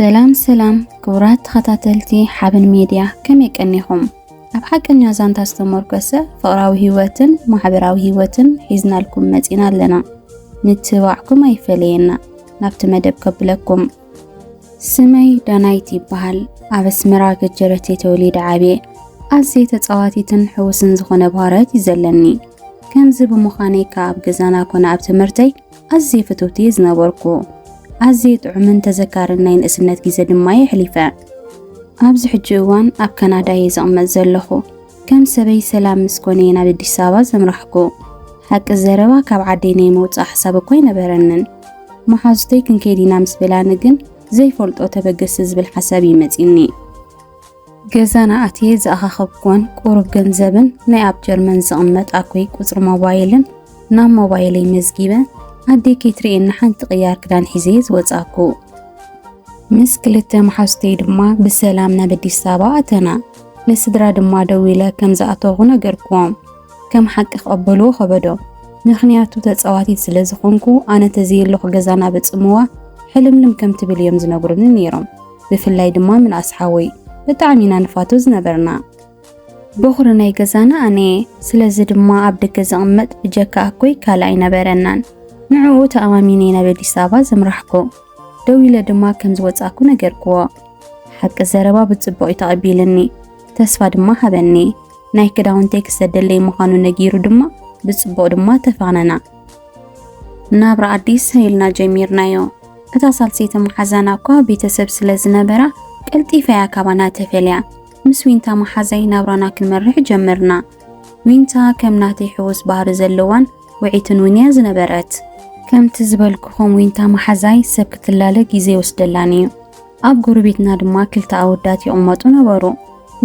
ሰላም ሰላም ክቡራት ተኸታተልቲ ሓበን ሜድያ፣ ከመይ ቀኒኹም? ኣብ ሓቀኛ ዛንታ ዝተመርኮሰ ፍቕራዊ ህይወትን ማሕበራዊ ህይወትን ሒዝናልኩም መጺና ኣለና። ምትብባዕኩም ኣይፈለየና። ናብቲ መደብ ከብለኩም። ስመይ ዳናይት ይበሃል። ኣብ ኣስመራ ገጀረት እየ ተወሊደ ዓብየ። ኣዝየ ተጻዋቲትን ሕውስን ዝኾነ ባህርያት እዩ ዘለኒ። ከምዚ ብምዃነይ ከኣ ኣብ ገዛና ኮነ ኣብ ትምህርተይ ኣዝየ ፍትውቲ እየ ዝነበርኩ። ኣዝየ ጥዑምን ተዘካርን ናይ ንእስነት ግዜ ድማ እየ ኣሕሊፈ። ኣብዚ ሕጂ እዋን ኣብ ካናዳ እየ ዝቕመጥ ዘለኹ። ከም ሰበይ ሰላም ምስ ኮነ እየ ናብ ኣዲስ ኣበባ ዘምራሕኩ። ሓቂ ዘረባ ካብ ዓደይ ናይ ምውጻእ ሓሳብ እኳ ኣይነበረንን። መሓዙተይ ክንከይድ ኢና ምስ በላኒ ግን ዘይፈልጦ ተበገሲ ዝብል ሓሳብ እዩ መጺኒ። ገዛና ኣትየ ዝኣኻኸብኩወን ቁሩብ ገንዘብን ናይ ኣብ ጀርመን ዝቕመጥ ኣኮይ ቁጽሪ ሞባይልን ናብ ሞባይለይ መዝጊበ፣ ኣደይ ከይትርእየኒ ሓንቲ ቅያር ክዳን ሒዘ እየ ዝወጻኩ። ምስ ክልተ መሓዙተይ ድማ ብሰላም ናብ ኣዲስ ኣበባ ኣተና። ንስድራ ድማ ደዊለ ከም ዝኣተኹ ነገርኩዎም። ከም ሓቂ ክቕበልዎ ከበዶም። ምኽንያቱ ተጻዋቲት ስለ ዝኾንኩ፣ ኣነ ተዘየለኹ ገዛና ብጽምዋ ሕልምልም ከም ትብል እዮም ዝነግሩኒ ነይሮም። ብፍላይ ድማ ምንኣስ ሓወይ። ብጣዕሚ ኢና ንፋቶ ዝነበርና። በኹሪ ናይ ገዛና ኣነ እየ። ስለዚ ድማ ኣብ ደገ ዝቕመጥ ብጀካ ኣኮይ ካልእ ኣይነበረናን። ንዕኡ ተኣማሚነ እየ ናብ ኣዲስ ኣበባ ዘምራሕኩ። ደዊለ ድማ ከም ዝወጻእኩ ነገርኩዎ። ሓቂ ዘረባ ብጽቡቕ እዩ ተቐቢልኒ። ተስፋ ድማ ሃበኒ። ናይ ክዳውንተይ ክሰደለይ ምዃኑ ነጊሩ ድማ ብጽቡቕ ድማ ተፋነና። ናብራ ኣዲስ ኢልና ጀሚርናዮ። እታ ሳልሰይቲ መሓዛና እኳ ቤተሰብ ስለ ዝነበራ ቀልጢፋ እያ ካባና ተፈልያ። ምስ ዊንታ መሓዛይ ናብራና ክንመርሕ ጀመርና። ዊንታ ከም ናተይ ሕዉስ ባህሪ ዘለዋን ውዕይትን እውን እያ ዝነበረት። ከምቲ ዝበልኩኹም ዊንታ መሓዛይ ሰብ ክትላለ ግዜ ይወስደላን እዩ። ኣብ ጎረቤትና ድማ ክልተ ኣወዳት ይቕመጡ ነበሩ።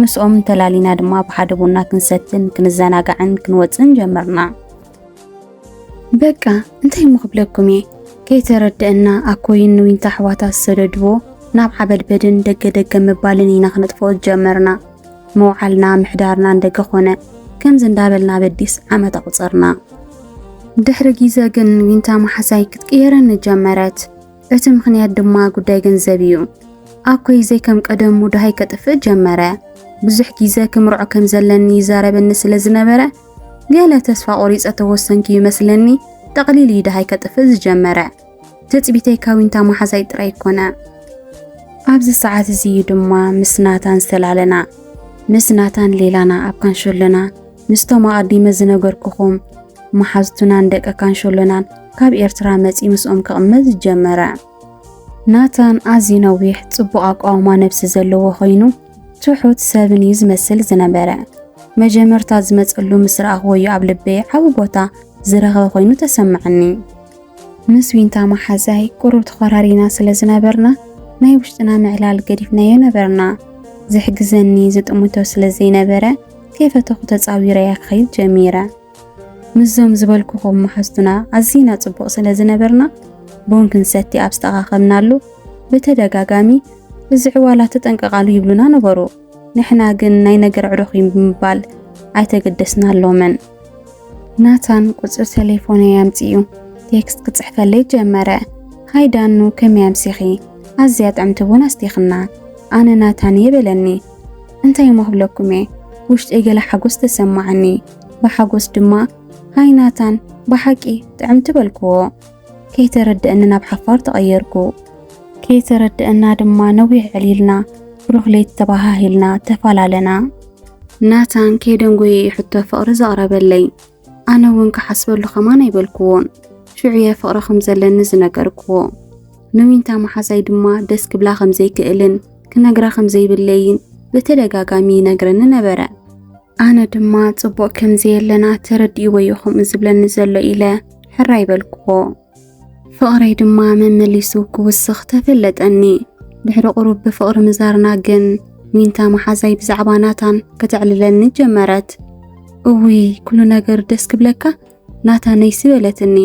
ምስኦም እንተላሊና ድማ ብሓደ ቡና ክንሰትን ክንዘናጋዕን ክንወጽእን ጀመርና። በቃ እንታይ እሞ ክብለኩም እየ፣ ከይተረደአና ኣኮይን ንዊንታ ኣሕዋታ ዝሰደድዎ ናብ ዓበድበድን ደገ ደገ ምባልን ኢና ክነጥፍኦ ዝጀመርና። ምውዓልና ምሕዳርና እንደገ ኾነ። ከምዚ እንዳበልና በዲስ ዓመት ኣቑጸርና። ድሕሪ ግዜ ግን ዊንታ መሓዛይ ክትቅየረኒ ጀመረት። እቲ ምኽንያት ድማ ጉዳይ ገንዘብ እዩ። ኣኮይ ዘይከም ቀደሙ ደሃይ ከጥፍእ ጀመረ። ብዙሕ ግዜ ክምርዖ ከም ዘለኒ ይዛረበኒ ስለ ዝነበረ፣ ገለ ተስፋ ቆሪጸ ተወሰንኩ ይመስለኒ፣ ጠቕሊሉ እዩ ደሃይ ከጥፍእ ዝጀመረ። ትጽቢተይ ካብ ዊንታ መሓዛይ ጥራይ ኣይኮነ። ኣብዚ ሰዓት እዚ እዩ ድማ ምስ ናታን ዝተላለና። ምስ ናታን ሌላና ኣብ ካንሸሎና፣ ምስቶም ኣቐዲመ ዝነገርኩኹም መሓዙትናን ደቂ ካንሸሎናን ካብ ኤርትራ መጺኡ ምስኦም ክቕመጥ ዝጀመረ። ናታን ኣዝዩ ነዊሕ፣ ጽቡቕ ኣቃውማ ነብሲ ዘለዎ ኮይኑ፣ ትሑት ሰብን እዩ ዝመስል ዝነበረ። መጀመርታ ዝመጸሉ ምስ ረኣኽዎ እዩ ኣብ ልበይ ዓቢ ቦታ ዝረኸበ ኮይኑ ተሰማዓኒ። ምስ ዊንታ መሓዛይ ቁሩብ ተኾራሪና ስለ ዝነበርና፣ ናይ ውሽጥና ምዕላል ገዲፍናዮ ነበርና። ዝሕግዘኒ ዝጥምቶ ስለ ዘይነበረ፣ ከይፈተኹ ተጻዊረያ ክኸይድ ጀሚረ። ምስዞም ዝበልኩኹም መሓዙትና ኣዚና ጽቡቕ ስለ ዝነበርና፣ ቡን ክንሰቲ ኣብ ዝተኣኻኸብናሉ፣ ብተደጋጋሚ፣ "እዚ ዕዋላ ተጠንቀቓሉ" ይብሉና ነበሩ። ንሕና ግን ናይ ነገር ዕሩኽ እዩ ብምባል ኣይተገደስናሎምን። ናታን ቁጽሪ ተሌፎነይ ኣምጺኡ ቴክስት ክጽሕፈለይ ጀመረ። "ሃይ ዳኑ፣ ከመይ ኣምሲኺ? ኣዝያ ጥዕምቲ ቡን ኣስቲኽና። ኣነ ናታን እየ" በለኒ። እንታይ እሞ ክብለኩም እየ፣ ውሽጠይ ገለ ሓጎስ ተሰማዓኒ። ብሓጎስ ድማ፣ "ሃይ ናታን፣ ብሓቂ ጥዕምቲ" በልክዎ። ከይተረደአኒ ናብ ሓፋር ተቐየርኩ። ከይተረደአና ድማ ነዊሕ ዕሊልና፣ ብሩኽ ለይቲ ተባሃሂልና ተፈላለና። ናታን ከይደንጎየ እዩ ሕቶ ፍቕሪ ዘቕረበለይ። ኣነ እውን ክሓስበሉ ከማን ኣይበልክዎን። ሽዑ እየ ፍቕሪ ከም ዘለኒ ዝነገርክዎ። ንዊንታ መሓዛይ ድማ ደስ ክብላ ከም ዘይክእልን ክነግራ ከም ዘይብለይን ብተደጋጋሚ ይነግረኒ ነበረ። ኣነ ድማ ጽቡቕ ከም ዘየለና ተረዲእዎ እዩ ከምኡ ዝብለኒ ዘሎ ኢለ ሕራይ በልክዎ። ፍቕረይ ድማ መመሊሱ ክውስኽ ተፈለጠኒ። ድሕሪ ቁሩብ ብፍቕሪ ምዛርና ግን ዊንታ መሓዛይ ብዛዕባ ናታን ከተዕልለኒ ጀመረት። "እውይ፣ ኩሉ ነገር ደስ ክብለካ ናታነይሲ" በለትኒ።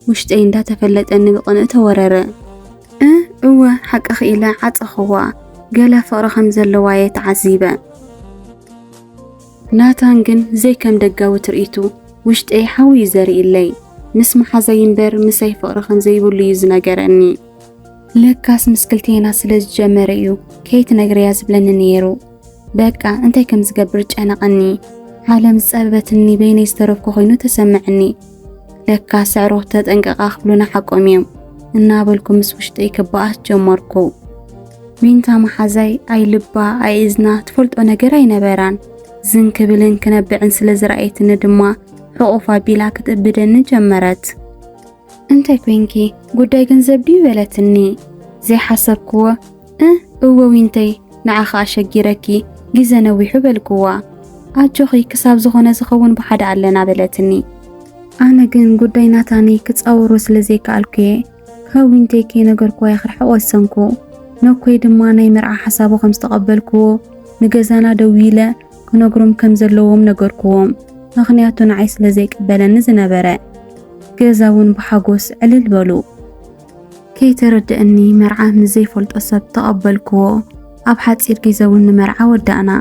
ውሽጠይ እንዳተፈለጠኒ ብቕንኢ ተወረረ። እ፣ እወ፣ ሓቅኺ ኢለ ዓጸኽዋ። ገለ ፍቕሪ ከም ዘለዋ እየ ተዓዚበ። ናታን ግን ዘይከም ደጋዊ ትርኢቱ ውሽጠይ ሓዊ እዩ ዘርእለይ። ምስ መሓዛይ እምበር ምሳይ ፍቕሪ ከም ዘይብሉ እዩ ዝነገረኒ። ለካስ ምስ ክልቴና ስለ ዝጀመረ እዩ ከይትነግርያ ዝብለኒ ነይሩ። በቃ እንታይ ከም ዝገብር ጨነቐኒ። ዓለም ዝጸበበትኒ በይነይ ዝተረፍኩ ኮይኑ ተሰምዐኒ። ለካ ስዕሮ ተጠንቀቓ ክብሉና ሓቆም እዮም እናበልኩ ምስ ውሽጠይ ክበኣስ ጀመርኩ። ዊንታ መሓዛይ ኣይ ልባ ኣይ እዝና ትፈልጦ ነገር ኣይነበራን። ዝን ክብልን ክነብዕን ስለ ዝረኣየትኒ ድማ ሕቑፍ ኣቢላ ክትእብደኒ ጀመረት። እንታይ ኮንኪ? ጉዳይ ገንዘብ ድዩ በለትኒ። ዘይሓሰብክዎ እ እወ ዊንተይ ንዓኻ ኣሸጊረኪ ግዘ ነዊሑ በልክዋ። ኣጆኺ ክሳብ ዝኾነ ዝኸውን ብሓደ ኣለና በለትኒ። ኣነ ግን ጉዳይ ናታኒ ክጻወሮ ስለ ዘይከኣልኩየ ካብ ዊንተይ ከይነገርክዋ ክርሕቕ ወሰንኩ። ነኮይ ድማ ናይ መርዓ ሓሳቡ ከም ዝተቐበልክዎ ንገዛና ደዊለ ክነግሮም ከም ዘለዎም ነገርክዎም። ምኽንያቱ ንዓይ ስለ ዘይቅበለኒ ዝነበረ። ገዛ እውን ብሓጎስ ዕልል በሉ። ከይተረደእኒ መርዓ ምስ ዘይፈልጦ ሰብ ተቐበልክዎ። ኣብ ሓፂር ግዜ እውን ንመርዓ ወዳእና።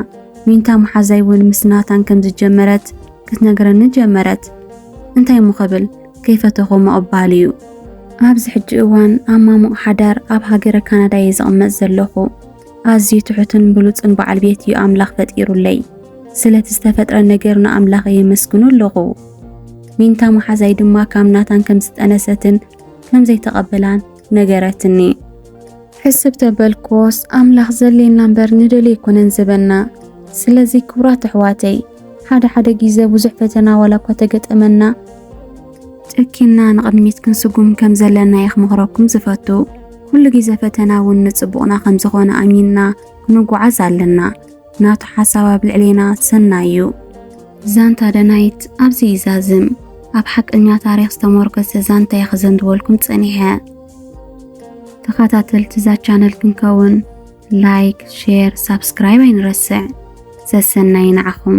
ዊንታ መሓዛይ እውን ምስ ናታን ከም ዝጀመረት ክትነግረኒ ጀመረት። እንታይ እሞ ክብል ከይፈተኹ ምቕባል እዩ። ኣብዚ ሕጂ እዋን ኣብ ማሙቕ ሓዳር ኣብ ሃገረ ካናዳ እየ ዝቕመጥ ዘለኹ። ኣዝዩ ትሑትን ብሉጽን በዓል ቤት እዩ ኣምላኽ ፈጢሩለይ። ስለቲ ዝተፈጥረ ነገር ንኣምላኽ የመስግኖ ኣለኹ። ዊንታ መሓዛይ ድማ ካብ ናታን ከም ዝጠነሰትን ከም ዘይተቐበላን ነገረትኒ። ሕስብ ተበልኩዎስ ኣምላኽ ዘልየና እምበር ንደልዮ ኣይኮነን ዝህበና። ስለዚ ክቡራት ኣሕዋተይ፣ ሓደ ሓደ ግዜ ብዙሕ ፈተና ዋላ እኳ ተገጠመና፣ ጨኪንና ንቕድሚት ክንስጉም ከም ዘለና እየ ክመኽረኩም ዝፈቱ። ኩሉ ግዜ ፈተና እውን ንጽቡቕና ከም ዝኾነ ኣሚንና ክንጓዓዝ ኣለና። ናቱ ሓሳብ ኣብ ልዕሌና ሰናይ እዩ። ዛንታ ደናይት ኣብዚ ይዛዝም። ኣብ ሓቀኛ ታሪኽ ዝተመርኮሰ ዛንታ እየ ክዘንትወልኩም ጸኒሐ። ተኸታተልቲ እዛ ቻነል ክንከውን ላይክ፣ ሼር፣ ሳብስክራይብ ኣይንረስዕ። ዘሰናይ ንዓኹም።